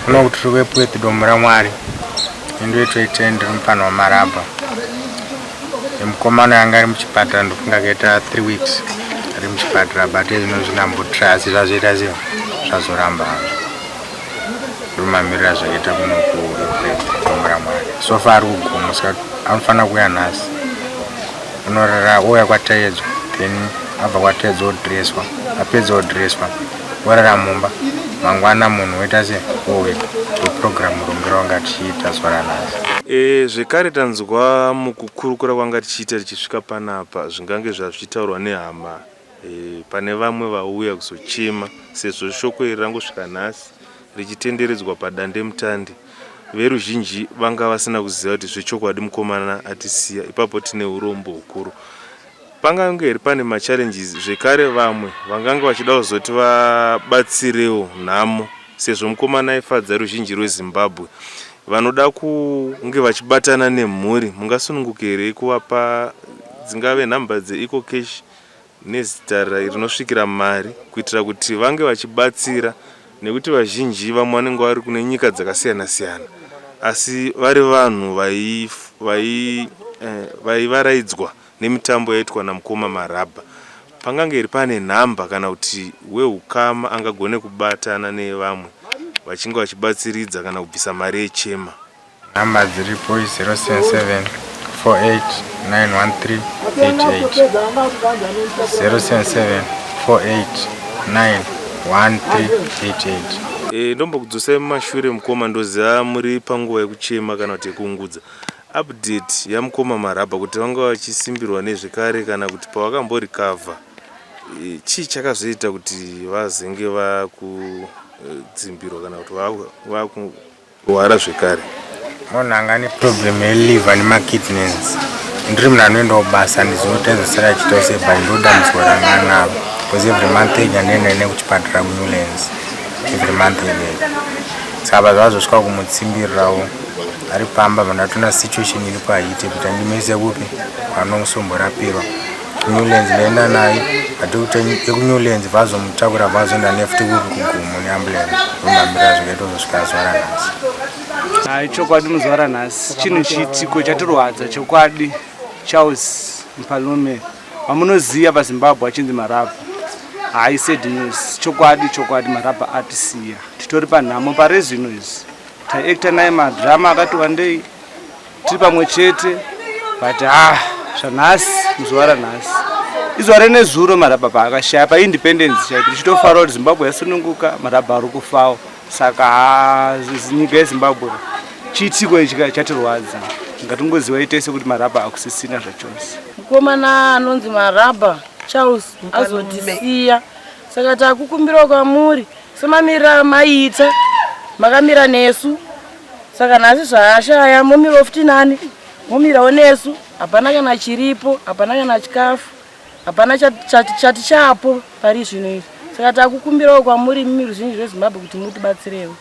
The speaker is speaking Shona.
Kuno kuti tiri kuEpworth Dombo raMwari. Indoitoitei ndiri mupfanha waMarabha. Mukomana yanga ari muchipatara ndofunga akaita 3 weeks ari muchipatara but ezvino zvinambotry asi zvazoita sei zvazoramba hazvo. Ndomamirira zvakaita kuno kuEpworth Dombo raMwari. So far ari kugomo saka anofanira kuuya nhasi. Unorara ouya kwaTaedzwa then abva kwaTaedzwa odreswa apedza odreswa orara mumba mangwana munhu woita se ouya ndoprogram murongero wanga tichiita zuva ranhasi. E, zvekare tanzwa mukukurukura kwanga tichiita tichisvika panapa zvingange zvazvichitaurwa nehama e, pane vamwe vauya kuzochema sezvo shoko iri rangosvika nhasi richitenderedzwa padandemutande. Veruzhinji vanga vasina kuziva kuti zvechokwadi mukomana atisiya ipapo tine urombo hukuru. Pangange here pane machallenges zvekare vamwe vangange vachida kuzoti vabatsirewo nhamo sezvo mukomana aifadza ruzhinji rweZimbabwe vanoda kunge vachibatana nemhuri mungasununguke here kuvapa dzingave nhamba dzeEcoCash nezita rinosvikira mari kuitira kuti vange vachibatsira nekuti vazhinji vamwe vanenge vari kune nyika dzakasiyana siyana asi vari vanhu vaivaraidzwa vai, eh, nemitambo yaitwa namukoma Marabha. Pangange here pane nhamba kana kuti weukama angagone kubatana nevamwe vachinge vachibatsiridza kana kubvisa mari yechema? Nhamba dziripo i 077 48 913 88 077 48 913 88. E, ndombokudzosai mumashure mukoma, ndoziva muri panguva yekuchema kana kuti yekuungudza. Update yamukoma Marabha kuti vanga vachisimbirwa nezvekare kana kuti pavakamborecover e, chii chakazoita kuti vazenge vakudzimbirwa kana kuti vaku Rwara zvekare. Munhu anga ane problem yeliver nemakidneys. Ndiri munhu anoendawo basa ndizotedzesera achiita se but ndo dambudziko ranga anaro because every month ega ndinoenda ine kuchipatara kuNewlands every month ega ega. Saka apa zvazosvika kumutsimbirirawo ari pamba pandatona situation iripo haiite kuti andimuise kupi kwanosomborapirwa. Newlands ndaenda naye but ekuNewlands vazomutakura vazoenda naye futi kupi kuGomo neambulance ndomhambira zvakaita kuzosvika zuva ranhasi. Hai chokwadi muzuva ranhasi chinhu chiitiko chatirwadza chokwadi Charles Mpalume vamunoziva paZimbabwe achinzi Marabha hai sad news chokwadi chokwadi Marabha atisiya titori panhamo parezvino izvi taacta naye madrama akati wandei tiri pamwe chete but ah zvanhasi muzuva ranhasi izuva renezuro marabha paakashaya paindependence chaipo tichitofara kuti zimbabwe yasununguka marabha ari kufawo saka ha nyika yezimbabwe chiitiko ichi chatirwadza ngatingoziva tese kuti marabha akusisina zvachose mukomana anonzi marabha charles azotisiya saka takukumbirawo kwamuri semamiriro amaiita makamira nesu saka nhasi zvaashaya momirawo futi nani momirawo nesu hapana kana chiripo hapana kana chikafu hapana chati chapo pari zvino izvi saka takukumbirawo kwamuri imimi ruzhinji rwezimbabwe kuti mutibatsirewo.